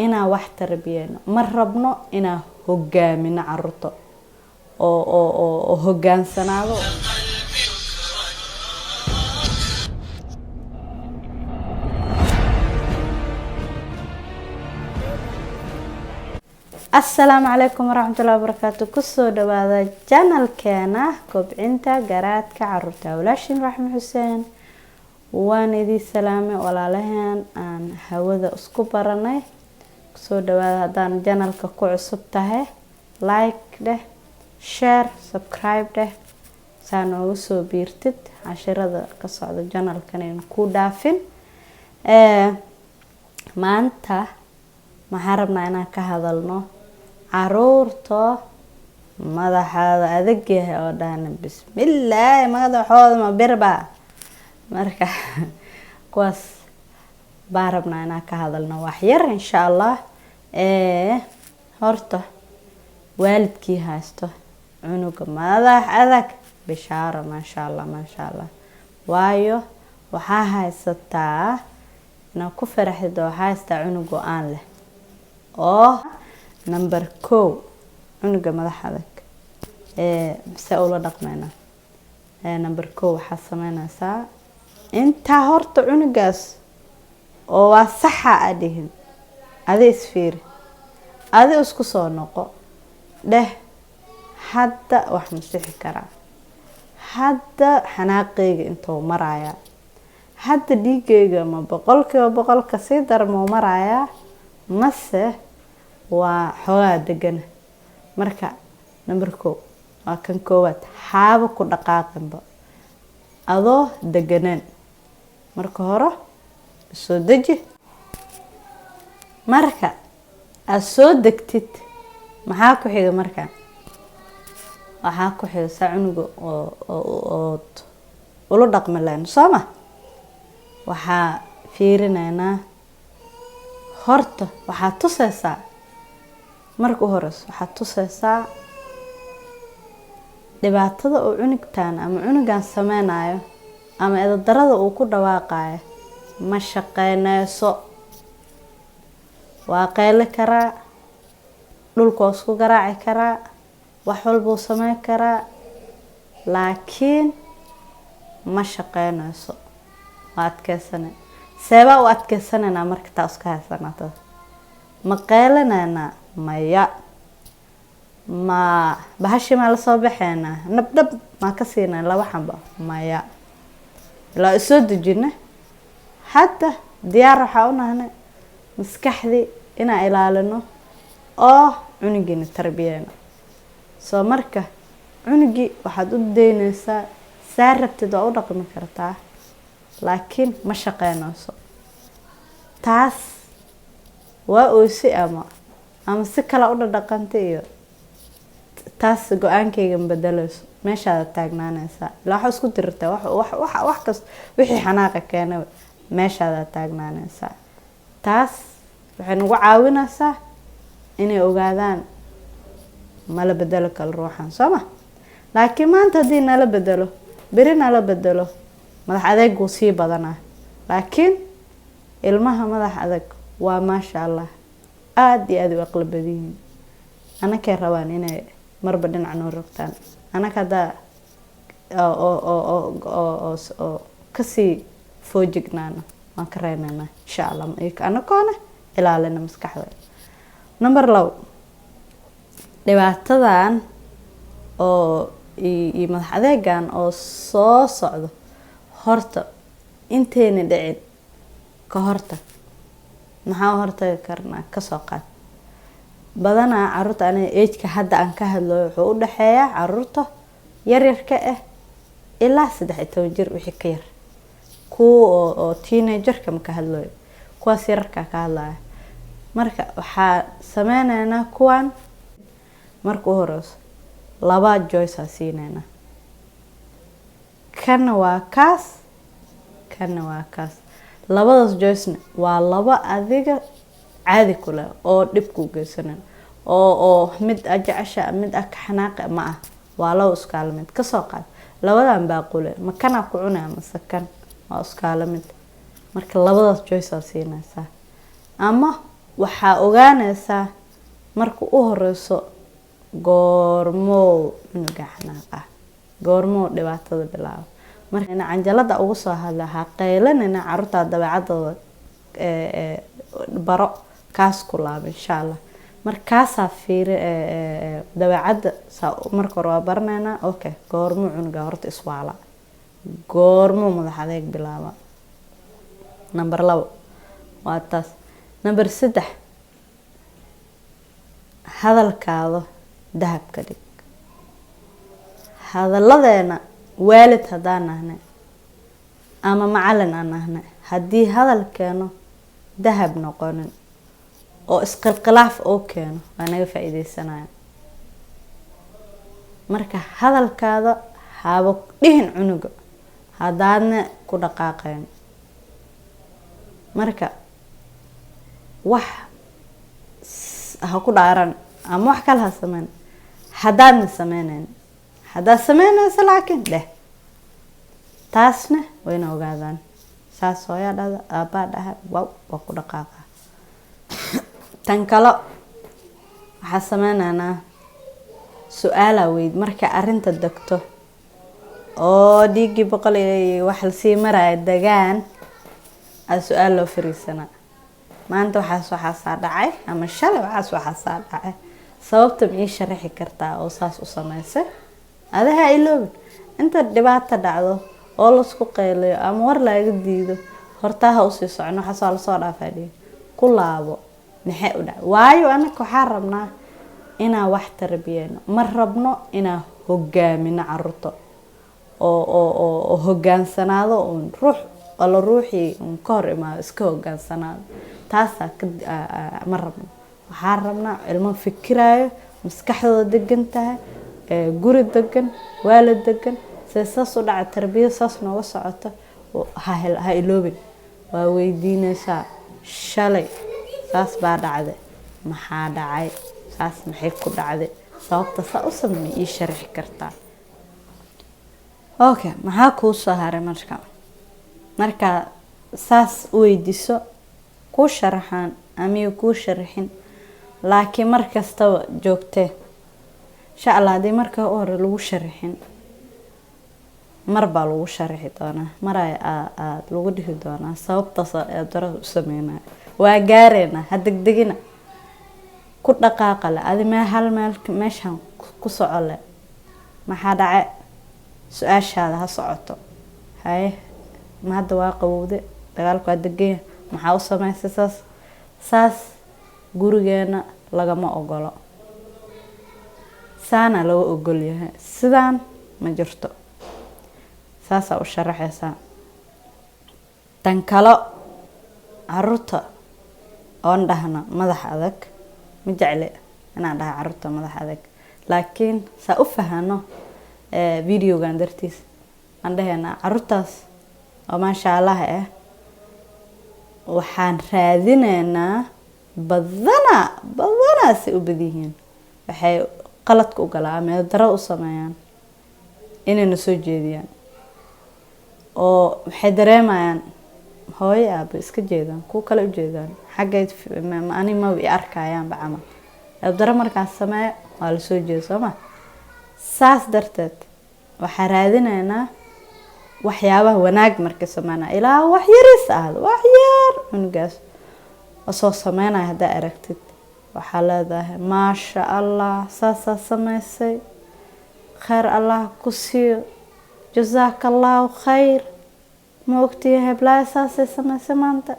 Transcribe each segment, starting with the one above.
Inaan wax tarbiyeyno ma rabno, inaan hogaamino caruurta oo hogaansanaado. Asalaamu calaykum waraxmatullahi wabarakaatu. Kusoo dhawaada channelkeena Kobcinta Garaadka Caruurta. Walaashin Raxme Xuseen waan idin salaamay. Walaalaheen aan hawada isku baranay, kusoo dhawaada. Haddaan channelka ku cusub tahay, like dheh, share, subscribe dheh, saa noogu soo biirtid cashirada ka socda channelkan aynu ku dhaafin. Maanta maxaan rabnaa inaan ka hadalno? Caruurta madaxaada adag yahay oo dhahna, "Bismillaahi, madaxooda ma birba?" Marka kuwaas baan rabnaa inaan ka hadalno waxyar, insha Allah. Horta waalidkii haysto cunuga madax adag, bishaaro, maasha Allah, maasha Allah. Waayo, waxaa haysataa inaad ku faraxdid oo waxaa haysataa cunug go-aan leh. Oo number 1, cunuga madax adag see ula dhaqmeynaa? Number 1, waxaa sameynaysaa intaa horta cunugaas oo waa saxa a dhihin, adi isfiiri, adi isku soo noqo, dheh: "Hadda wax masixi karaa? Hadda xanaaqeyga intuu marayaa? Hadda dhiigayga ma 100% kasii darmuu marayaa, mase waa xoogaa degana?" Marka number 1 waa kan koowaad: haaba ku dhaqaaqinba adoo deganaan. Marka hore soo deji. Marka aada soo degtid, maxaa ku xiga? Markaa waxaa ku xiga saa cunuga ood ula dhaqmi lahayn, soo ma? Waxaa fiirineynaa horta, waxaa tuseysaa marka u horeyso, waxaa tuseysaa dhibaatada uu cunugtan ama cunugan sameynayo ama edadarada uu ku dhawaaqayo ma shaqeyneyso. Waa qeyli karaa, dhulka waa isku garaaci karaa, wax walbuu sameyn karaa, laakiin ma shaqeyneyso. Waa adkeysane. Seebaa u adkeysanaynaa? Marka taa iska haysanaatada, ma qeylanaynaa? Maya. Ma bahashi maa lasoo baxeynaa? Nabdhab maa ka siinaa laba xamba? Maya. Ilaa isoo dejina. Hadda diyaar waxaa u nahnay maskaxdii inaan ilaalino oo cunugiina tarbiyeyno. Soo marka cunugii waxaad u daynaysaa saa rabtid waa u dhaqmi kartaa, laakiin ma shaqeynayso. Taas waa oysi ama si kale u dhadhaqantay iyo taas go-aankayga ma bedeleyso. Meeshaada taagnaanaysaa ilaa waxa isku dirirtaa, wax kasta wixii xanaaqa keenay, meeshaada taagnaanaysaa. Taas waxay nagu caawinaysaa inay ogaadaan mala bedelo kale ruuxan, soo ma? Laakiin maanta haddii nala bedelo, beri nala bedelo, madax adeeg wuu sii badanaa. Laakiin ilmaha madax adag waa, maasha Allah, aada iyo aada u aqli badan yihiin. Anakay rabaan inay marba dhinac noo rogtaan. Anaka haddaa oo kasii foojignaano, waan ka reynaynaa, insha Allah, anakoona ilaalina maskaxda. Number 2, dhibaatadan oo iyo madax adeegan oo soo socdo, horta intayna dhicin ka hortag. Maxaa hortagi karnaa? Kasoo qaad, badanaa caruurta aniga ageka hadda aan ka hadlayo wuxuu u dhexeeyaa caruurta yaryarka ah ilaa 13 jir wixii ka yar. Kuwa oo teenagerka ma ka hadlayo, kuwaas yararkaa ka hadlaya. Marka waxaa sameyneynaa kuwan, marka u horeyso laba choice aa siineynaa: kana waa kaas, kana waa kaas. Labadaas choicena waa laba adiga caadi kule oo dhib ku geysanan oo mid a jecesha, mid a ka xanaaqi ma ah. Waa laba iskaala mid. Kasoo qaad labadan baaqule, ma kanaa ku cunaya mase kan? Waa iskaala mid. Marka labadaas choice aa siinaysaa ama Waxaa ogaanaysaa marka u horeyso goormow cunuga xanaaq ah, goormow dhibaatada bilaabo. Marka canjalada ugu soo hadla, ha qaylanina caruurta, dabeecadooda baro, kaas ku laaba insha Allah. Markaasaa fiiri dabeecadda saa marka hore waa baranaynaa. Okay, goormuu cunuga horta iswaala, goormuu madax adeeg bilaaba? Number 2 waa taas. Number 3, hadalkaada dahab ka dhig. Hadalladeena waalid haddaan nahnay ama macalin aan nahnay, haddii hadalkeeno dahab noqonin oo isqilqilaaf oo keeno, waa naga faa-iideysanaya. Marka hadalkaada haba dhihin cunuga haddaadna ku dhaqaaqayn. Marka wax ha ku dhaaran ama wax kale ha sameyn haddaadna sameyneyn. Haddaad sameynayso laakiin dheh, taasna wayna ogaadaan. Saas hooyaa dhahda, aabbaa dhaha, wow, waa ku dhaqaaqa. Tan kalo waxaa sameyneynaa su-aalaa weyd. Marka arrinta degto oo dhiiggii 100 iyo wax lasii maraya degaan, aa su-aal loo fariisanaa. Maanta waxaas waxaasaa dhacay ama shalay waxaas waxaasaa dhacay, sababta ma ii sharaxi kartaa oo saas u sameysay? Adaha iloobin inta dhibaato dhacdo oo laisku qayliyo ama war laaga diido, hortaa ha usii socon. Waxaas waa lasoo dhaafaa, dhihi ku laabo, maxay u dhacay? Waayo anaka waxaa rabnaa inaan wax tarbiyeyno, ma rabno inaan hogaamino caruurta oo hogaansanaado uun ruux alla ruuxii uun ka hor imaado iska hogaansanaado. Taasaa ka ma rabno. Waxaan rabnaa ilmo fikiraayo, maskaxdooda degan tahay, guri degan, waalid degan. See saas u dhaca, tarbiyad saas nooga socoto. Ha iloobin, waa weydiinaysaa: shalay saas baa dhacday, maxaa dhacay, saas maxay ku dhacday, sababta saa u samey ii sharxi kartaa? Okay, maxaa kuu soo haray? Marka markaa saas u weydiiso, kuu sharaxaan amiyo kuu sharaxin, laakiin mar kastaba joogtee insha Allah. Haddii marka u hore lagu sharaxin, mar baa lagu sharaxi doonaa, mar aad lagu dhihi doonaa sababtaas darada u sameynaya. Waa gaareynaa, ha degdegina, ku dhaqaaqa le. Adi mee hal meel meeshan ku soco le, maxaa dhace, su-aashaada ha socoto. Haye, ma hadda waa qabowde, dagaalku waa deganya, maxaa u sameysay saas? Saas gurigeena lagama ogolo, saana laga ogol yahay, sidaan ma jirto. Saasaa u sharaxaysaa. Tan kalo, caruurta oon dhahno madax adag, ma jecle inaan dhaha caruurta madax adag, laakiin saa u fahano videogan dartiis aan dhahaynaa caruurtaas oo maasha Allah ah. Waxaan raadineynaa badanaa, badanaa say u badanyihiin waxay qaladka u galaan ama daro u sameeyaan inayna soo jeediyaan, oo waxay dareemayaan hooyo aaba iska jeedaan, kuwa kale u jeedaan xaggay, ani maba i arkayaanba camal. Daro markaas sameeyo waa lasoo jeeda, soo ma? Saas darteed waxaa raadineynaa waxyaabaha wanaag markay sameynaya, ilaa wax yariis ahdo, wax yar cunugaas soo sameynaya haddaa aragtid, waxaa leedahay: "Maasha Allah, saasaa sameysay, kheyr Allah ku siiyo, jazaaka Allahu khayr. Ma ogtihi heblaaya saasay sameysay maanta,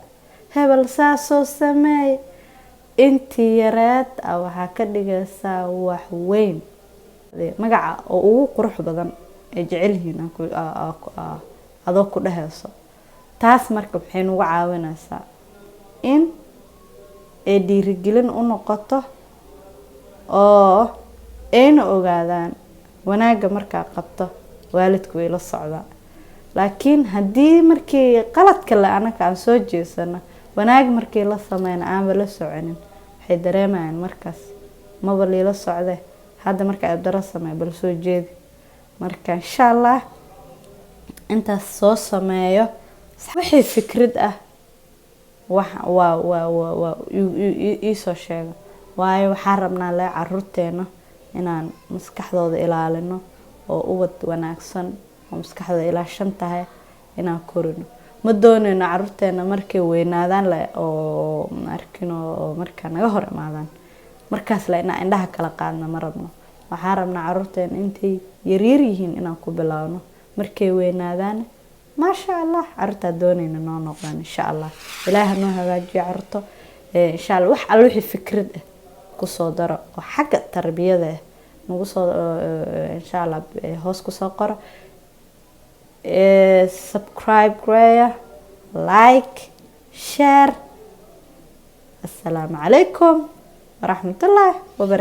hebel saasoo sameey." Intii yareed a waxaa ka dhigaysaa wax weyn, magaca oo ugu qurux badan ay jecel yihiin adoo ku dhehayso. Taas marka maxay nagu caawinaysaa? In ay dhiirigelin u noqoto oo ayna ogaadaan wanaagga markaa qabto waalidku way la socdaa. Laakiin haddii markii qaladka le anaka aan soo jeesano, wanaag markii la sameyna aanba la soconin, waxay dareemayaan markaas maba liila socde, hadda marka abdaro sameey bal soo jeedi. Marka insha Allah intaas soo sameeyo wixii fikrad ah. Wax waa iisoo sheega, waayo waxaan rabnaa le caruurteena inaan maskaxdooda ilaalino oo ubad wanaagsan oo maskaxdooda ilaashan tahay inaan korino. Ma dooneyno caruurteena markay weynaadaan le oo arkin oo markaa naga hor imaadaan, markaas le inaan indhaha kala qaadno ma rabno. Waxaan rabnaa caruurteena intay yaryar yihiin inaan ku bilaawno. Markay weynaadaan, maasha Allah, caruurtaa dooneyna noo noqdaan, insha Allah. Ilaah noo hagaajiyo caruurta, insha Allah. Wax alla wixii fikrad ah kusoo daro oo xagga tarbiyada ah nagu soo, insha Allah, hoos kusoo qoro. Subscribe gareeya, like, share. Assalaamu calaykum waraxmatullaahi wabarakatu.